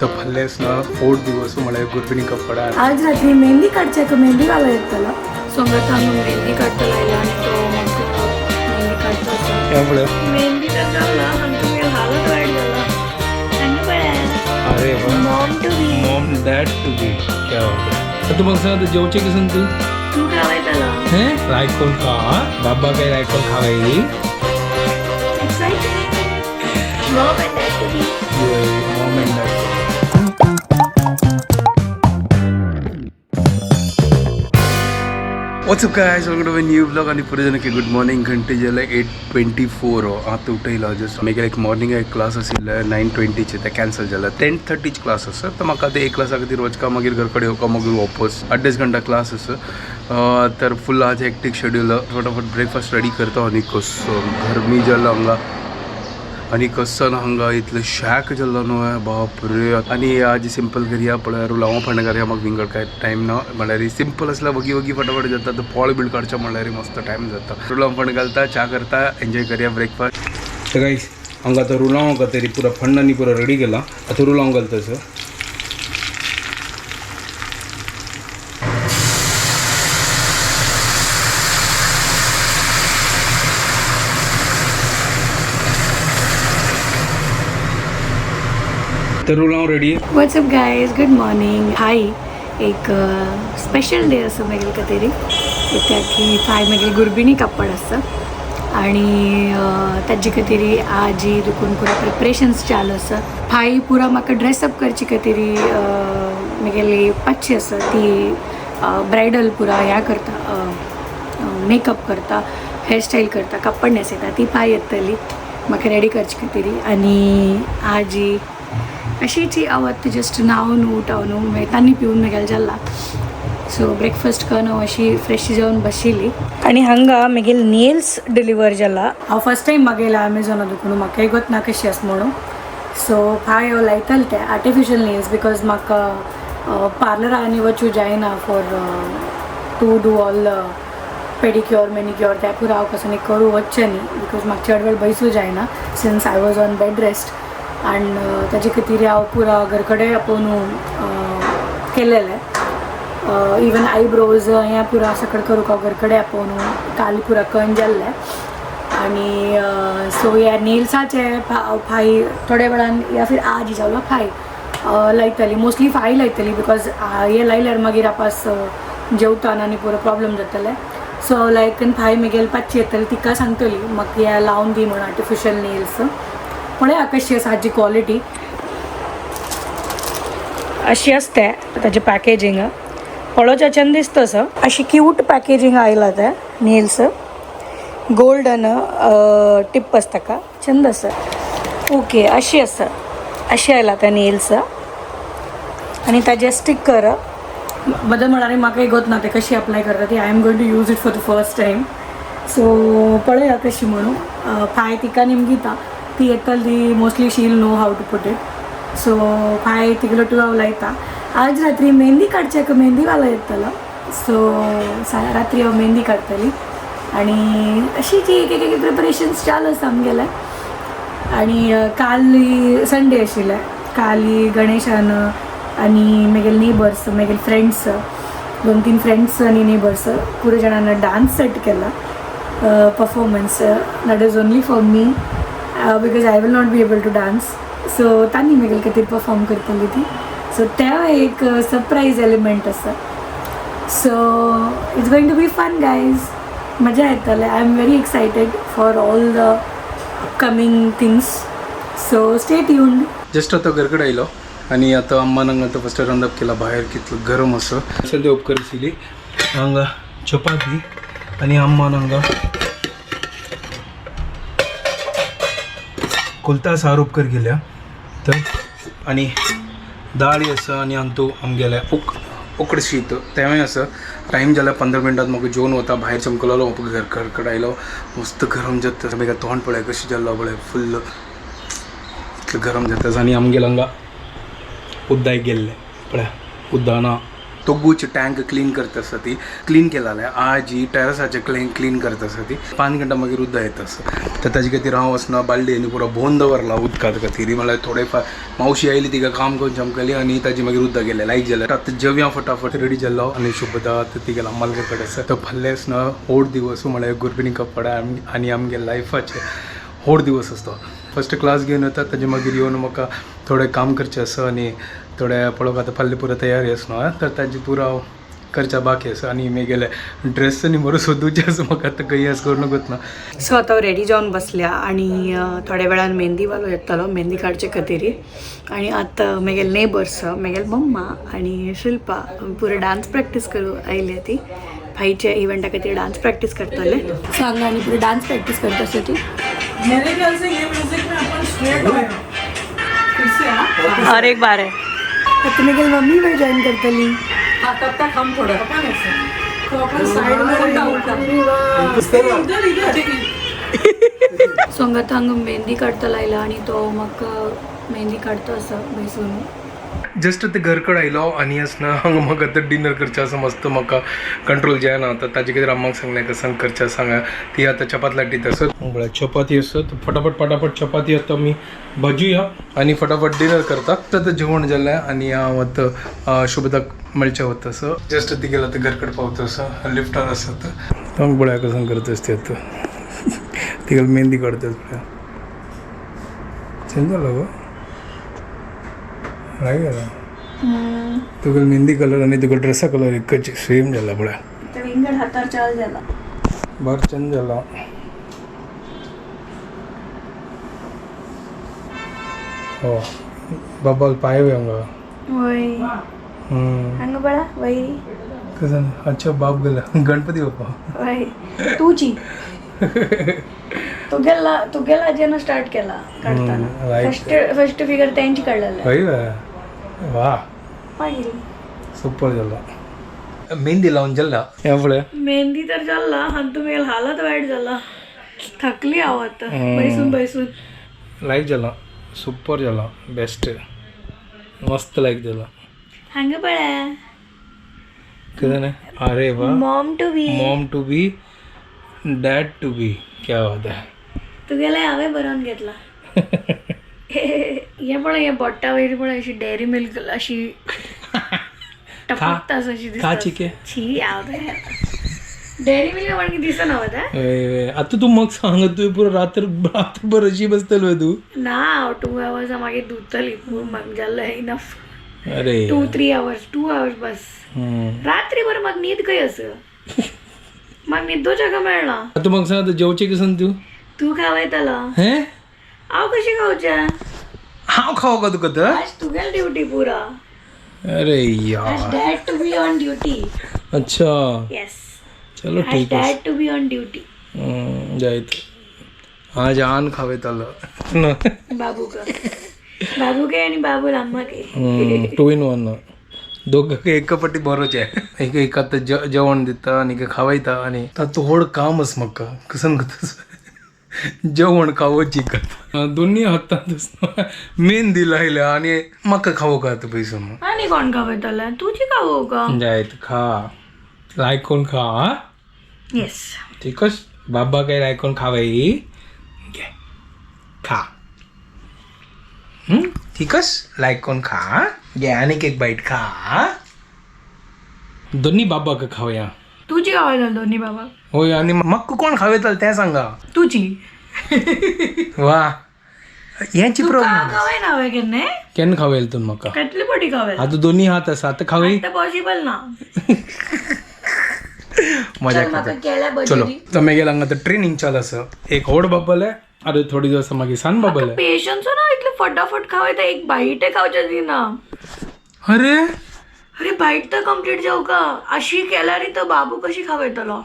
तर भल्लेस ना 4 दिवस म्हळ्यार गुरबिणी कपडा. आज रात्री मेहंदी काडच्याक मेहंदी वालो येतलो. सो हांगा आमी मेहंदी काडटलो आयला आनी तो म्हाका मेहंदी काडटा. त्यामुळे मेहंदी तर जाला, आनी तुमी हालत वायट जाला. हांगा पळय. अरे वा, mom to be, mom dad to be, क्या हो गया. तू म्हाका सांग, जेवचे किसून तू तू खावयतलो. हे रायकोन खा बाबा, काय रायकोन खावाय. Excited mom and dad to be. Mom and dad. What's up guys, welcome to my new vlog. आणि पुढे जण की गुड मॉर्निंग. घंटे जाले 8:24. आतां उठयला जस्ट. मागीर एक मॉर्निंग एक क्लास आशिल्ले 9:20चे, ते कॅन्सल जाले. 10:30ची क्लास आसा, तर म्हाका ते एक क्लासा खातीर वचका, मागीर घर कडेन येवका, मागीर वापस अड्डेच घंटा क्लास आसा. तर फुल आज हेक्टिक शेड्यूल. फटाफट ब्रेकफास्ट रेडी करता. आनी कसो गरमी जाला हांगा आनी कसो ना हांगा इतलें शॅक जाल्लो न्हू, बाप रे. आनी आज सिंपल करया पळयार रुलांव फोंड करया. म्हाका विंगड काय टायम ना, म्हणल्यार सिंपल आसल्यार वगी वगी फटाफट जाता. तर पोळ बीळ काडचें म्हणल्यार मस्त टायम जाता. रुलांव फोंड घालता, च्या करता, एन्जॉय करया ब्रेकफास्ट. तर गाईस, हांगा आतां रुलांव तरी पुरा फंड आनी पुरा रेडी केला. आतां रुलांव घालता सर. तर रुलांव ready. What's up guys, good morning. हाय एक स्पेशल डे आसा म्हगेले खातीर, कित्याक की फाय म्हगेली गुरबिणी कापड आसा आणि ताजे खातीर आजी दुखून पुरा प्रिपरेशन्स चालू आसा. फाय पुरा म्हाका ड्रेसअप करचे खातीर म्हगेली पाचशी आसा, ती ब्रायडल पुरा ह्या करता, मेकअप करता, हेअरस्टायल करता, कापड न्हेसयता. ती पाय येतली म्हाका रेडी करचे खातीर. आनी आजी अशीच ही आवत जस्ट न्हांवन उठावन मागीर तांणी पिवन मागीर जाला. सो ब्रेकफास्ट करून हांव अशी फ्रेश जावन बशिल्ली आनी हांगा मागीर नेल्स डिलिवर जाला. हांव फर्स्ट टायम मागयला अमेझॉना दुखून, म्हाकाय गोत ना कशी आसा म्हणून. सो फाय हांव लायतलें ते आर्टिफिशियल नेल्स, because म्हाका पार्लरान आनी वचूं जायना for to do all pedicure manicure. ते पुरो हांव कसो करूं वचचें न्ही, because म्हाका चड वेळ बैसूं जायना since I was on bed rest. आनी ताजे खातीर हांव पुरा घर कडेन आपोवन केलेलें. इवन आयब्रोज हें पुरा सगळें करूंक हांव घर कडेन आपोवन काल पुरा कन जाल्लें. आनी सो ह्या नेल्साचे फाय थोड्या वेळान या फिर आज जालो फाय लायतली, मोस्टली फाय लायतली, because हे लायल्यार मागीर आपास जेवताना आनी पुरो प्रॉब्लम जातलें. सो हांव लायक फाय मागीर पांचशी येतली, तिका सांगतली म्हाका हे लावन दी म्हणून आर्टिफिशियल नेल्स. पळया कशी आसा हाजी क्वॉलिटी. अशी आसता ताजें पॅकेजींग, पळोवच्या चंद दिसता असो. अशी क्यूट पॅकेजींग आयला ते नेल्स, गोल्डन टिप आसता ताका, चंद आसा. ओके, अशी आसा, अशी आयला ते नेल्स. आनी ताजे स्टिकर बदल म्हळ्यार म्हाका गोत ना ते कशी अप्लाय करता ती. I am going to use it for the first time. So पळया कशी म्हणून. फाय तिका निमगिता, ती येतली mostly she'll know how to put it. So फाय तिगलो टू हांव लायता. आज रात्री मेहंदी काडच्याक मेहंदी वालो येतलो. सो रात्री हांव मेहंदी काडटली. आनी अशीच एक एक प्रिपरेशन्स चालू आसा आमगेलें. आनी काल संडे आशिल्लें, काल गणेशान आनी मागीर नेबर्स, मागीर फ्रेंड्स, 2-3 फ्रेंड्स आनी नेबर्स पुरो जाणांनी डान्स सेट केला, performance. That is only for me because I will not be able to dance. So तांणी मागीर खातीर परफॉर्म करतली ती. सो ते एक सरप्रायज एलिमेंट आसा. So it's going to be fun guys, मजा येतले. I am very excited for all the upcoming things, so stay tuned. Just आतां घर कडेन आयलो आनी आतां अम्मान हांगा आतां फस्ट रांदप केला. भायर कितलो गरम आसा. सद्या उपकर आशिल्ली हांगा चपाती आनी अम्मान हांगा कुलता सार उपकर केल्या. तर आनी दाळी आसा आनी अंतू आमगेलें उकड शीत तेंवूय आसा. टायम जाला 15 मिनटात म्हाका जेवन वता. भायर चमकलोलो घर कडेन आयलो, मस्त गरम जाता. मागीर तोंड पळय कशें जाल्लो पळय, फुल्ल इतलें गरम जाता. आनी आमगेले हांगा उद्दाय गेल्लें पळय, उद्दां ना. दोगूच टँक क्लीन करता आसा ती क्लीन केला जाल्यार आज ही टेरसाचे क्लीन क्लीन करता आसा ती 5 घंटा मागीर उदक येता आसा. तर ताजे खातीर हांव वचना बालदी आनी पुरो भोवन दवरला उदकां खातीर. म्हणल्यार थोडे फार मावशी आयली तिका काम करून चमकली आनी ताजी मागीर उदक गेलें लायक जालें. आतां जेवया फटाफट रेडी जाल्लो आनी शुभदा आतां ती गेला मालगे कडेन आसा. तर फाल्यां ना व्हड दिवस म्हळ्यार गुरबिणी कपडा आनी आमगे लायफाचे व्हड दिवस आसता. फर्स्ट क्लास घेवन वता ताजे मागीर येवन म्हाका थोडें काम करचें आसा आनी थोडें पळोवंक आतां फाल्यां पुरो तयारी आसा न्हू तर ताजी पुरो करच्या बाकी आसा. आनी मेगेले ड्रेस आनी बरो सोदूचे आसा म्हाका आतां खंय आसा करून ना. सो आतां रेडी जावन बसल्या आनी थोड्या वेळान मेहंदीवालो येतलो मेहंदी काडचे खातीर. आनी आतां मेगेले नेबर्स मेगेले मम्मा आनी शिल्पा पुरो डान्स प्रॅक्टीस करूं आयल्या ती भाईच्या इव्हेंटा खातीर डान्स प्रॅक्टीस करतले. सो हांगा आनी पुरो डान्स प्रॅक्टीस करता आसा ती. मेरे ख्याल से ये म्यूजिक में अपन स्ट्रेट हो फिर से. हाँ और एक बार है आता मेगेले मम्मी बाय जॉईन करतली. हाँ, तब तक हम थोड़ा अपन ऐसे तो अपन साइड में उल्टा उल्टा इधर इधर. सो हांगा आतां हांगा मेहंदी काडतलो आयला आनी तो म्हाका मेहंदी काडतो आसा बसून. जस्ट ते घरकड आयलो आनी आसना हांगा म्हाका आतां डिनर करचें आसा. मस्त म्हाका कंट्रोल जायना आतां. ताजे खातीर अम्माक सांगलें कसं करचें सांगा. ती आतां चपात लाटीत आसा म्हळ्यार चपाती आसा. फटाफट फटाफट चपाती आतां आमी भाजूया आनी फटाफट डिनर करता. आतां जेवण जालें आनी हांव आतां शुभदाक मेळचें वता आसा. जस्ट ती गेला आतां घरकड पावता आसा लिफ्टार आसा आतां. हांव पळया कसं करता आसता आतां तिका मेहंदी काडटा पळया. चेंज जाला गो लायक जाला तुका मेहंदी कलर आनी तुका ड्रेसा कलर एकच सेम जाला पळया. विंगड हातार चाल जाला बरं चेंज जाला. हो बाबाल पाय हांगा. वय हांगा पळा वय. कसं अच्छा बाप गेला गणपती बाप्पा. वय तुजी तुगेला तुगेला आजयेन स्टार्ट केला काडताना. Right. First first figure तेंची काडलेले. हय वा. मागीर सुपर जाला मेहंदी लावन जाला हे पळय. मेहंदी तर जाला आनी तुमी हालत वायट जाला थकली हांव आतां बैसून बैसून. लायक जाला सुपर जाला बेस्ट मस्त लायक जाला. हांगा पळय. कसं अरे वा. Mom to be mom to be dad to be क्या बात है. तुगेले हांवें बरोवन घेतला. हे पळय हे बोट्टा वयर पळय अशी डेअरी मिल्क अशी टपकता अशी खा दिसता. चिके. छी हांव डेअरी मिल्क म्हणून दिसना वता. आतां तूं म्हाका सांग तूं पुरो रात्र रात्रभर अशी बसतलो तूं. ना हांव 2 आवर्स मागीर धुतली म्हाका जाल्लो इनफ. अरे 2-3 आवर्स 2 आवर्स बस. रात्रीभर म्हाका न्हीद खंय आसा म्हाका न्हिदो जागा मेळना. आतां म्हाका सांग आतां जेवचें कसन तूं. तूं खावयतलो. हें हांव कशें खावचें. हांव खावो का तुका तर. आज तुगेली ड्युटी पुरा. अरे आज यार. Dad to be on duty. अच्छा येस. चलो आज ठीक आहे. Dad to be on duty. जायत आज आन खावेतालो. बाबू का बाबू के आणि बाबू अम्मा के. टू इन वन दोघं एका पट्टी बरोच आहे. एक एक आता जेवण दिता आनी खावयता आनी तातूंत व्हड काम आसा म्हाका कसन जेवण खावोची दोन्ही हातांत मेहंदी लायल्या आनी म्हाका खावो का आतां पयसो. आणि कोण खावयतले तुजी खावो का. जायत खा लायकोन खा. येस. ठीकच बाबा काय लायकोन खावाई घे खा. ठीकच लायकोन खा घे आणीक एक बाईट खा. दोन्ही बाबाक खावया. तुजी खावयतले दोन्ही बाबा. होय आनी म्हाका कोण खावयतले तें सांगा. तुजी. वा हेंची तुका प्रॉब्लेम. खावय ना हांवें केन्ना. केन्ना खावयल तूं म्हाका. कितले पटी खावयल. आतां दोन्ही हात आसा आतां खावय. आतां पॉसिबल ना. मजा चल म्हाका करता. केल्या चलो भजी. तर मागीर हांगा आतां ट्रेनिंग चालू आसा. एक व्हड बाबले आनी थोडे दिवस मागीर सान बाबले. पेशन्स ना इतले फटाफट खावयता एक बाईट खावचे दिना. अरे अरे बाईट तर कंप्लीट जाऊ का अशी केल्यार तर बाबू कशी खावयतलो.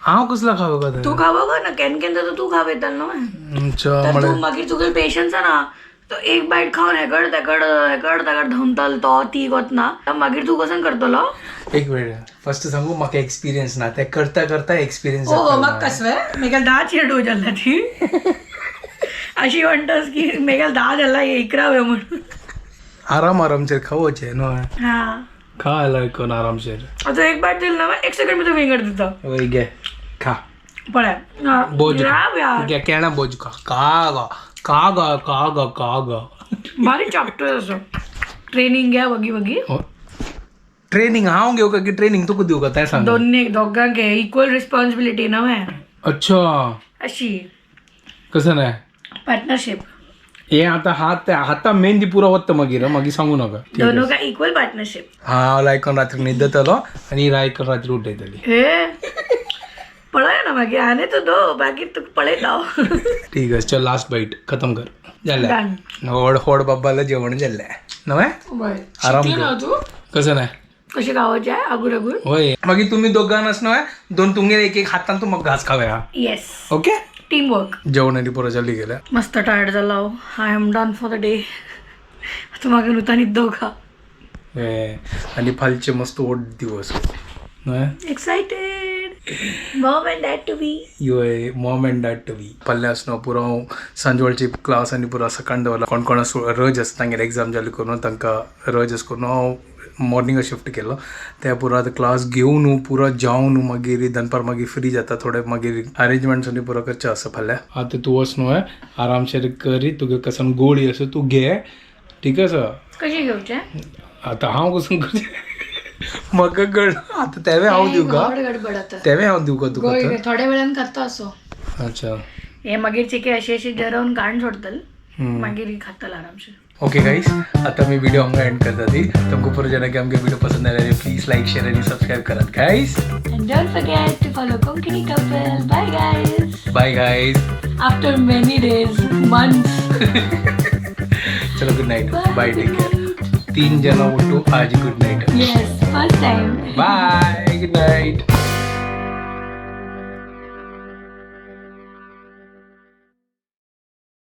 हांव कसलो खावो का. तू खावो का ना केन्ना केन्ना तर तू खावयतलो न्हू. अच्छा तर तू मागीर तुगे पेशन्स ना तो एक बाईट खावन हेकड तेकड हेकड तेकड धमतल तो ती वतना मागीर तूं कसं करतलो. एक वेळ फर्स्ट सांगू म्हाका एक्सपिरियन्स ना ते करता करता एक्सपिरियन्स. ओ म्हाका कसवे मेगेल 10 चेडू जाला ती अशी म्हणटास की मेगेल 10 जाला 11 म्हणून. आराम आरामचेर खावोचें न्हय. हा. खा लायक आरामशीर. आता एक बायट दिल ना, एक सेकंड भितर विंगड दिता. वय घे, खा. पळय. बोज. राव यार. घे केळा बोज, खा का गा का गा का गा का गा. भारी चॅप्टर असो. ट्रेनिंग घ्या वगी वगी. ट्रेनिंग हांव घेवं का की ट्रेनिंग तुका दिवं का तें सांग. दोन्ही दोघांक इक्वल रिस्पॉन्सिबिलिटी ना व्हय. अच्छा. अशी. कसं नाही? पार्टनरशिप. हे आता हात हाता मेहंदी पुरा वत्ता मागीर मागीर सांगू नाका. दोनों का इक्वल पार्टनरशिप. हांव लायकन रात्री न्हिदतलो आनी लायकन रात्री उठयतली. हे पळय ना, मागीर आनी तूं दो मागीर तुका पळयता हांव. ठीक आहे, चल लास्ट बाईट खतम कर. जालें. Done. व्हड व्हड बाब्बाला जेवण जाल्लें नव्हे. आराम शिकली ना कर. तू? कसं नाही? कशी खावचे आगूर आगूर. होय, मागीर तुम्ही दोगान न्हय दोन तुमगेले एक एक हातान तूं म्हाका घास खावया. येस. ओके. Team work. जेवण आनी पुरो जाल्ली गेल्या. मस्त टायर्ड जाला हांव. I am done for the day. आतां म्हाका नुतान न्हिदो का. आनी फालचे मस्त व्हड दिवस न्हय. Excited mom and dad to be. योय, mom and dad to be. फाल्यां आसना पुरो हांव सांजवेळची क्लास आनी पुरो सकाळ दवरला. कोण कोण रज आसा तांगेले एग्जाम जाली करून तांकां रज आसा करून हांव मॉर्निंग शिफ्ट केलो. ते पुरो आतां क्लास घेवन पुरो जावन मागीर दनपार मागीर फ्री जाता थोडे. मागीर अरेंजमेंट्स आनी पुरो करचें आसा फाल्यां. आतां तूं वच न्हय आरामशीर करी. तुगे कसन गोळी आसा तूं घे, ठीक आसा? कशी घेवचे? आतां हांव कसो करचें म्हाका कळ आतां. तेवें हांव दिवं का? गडबड आता. तेवें हांव दिवं का तुका आतां? थोड्या वेळान खाता असो. अच्छा. हे मागीर चिके अशी अशी जरवून काढून सोडतल, मागीर खातल आरामशीर. ओके गाईस, आता मी व्हिडिओ हांगा एंड करता ती. तुमकां पुरो जाणां की आमगे व्हिडिओ पसंद आयले, प्लीज लाईक, शेअर आणि सबस्क्राईब करात guys. And don't forget to follow Konkani Couple. Bye guys. Bye guys. After many days, months. चलो, good night. Bye. Bye, good take care. Night. तीन जण उठू आज good night. Yes, first time. Bye, good night.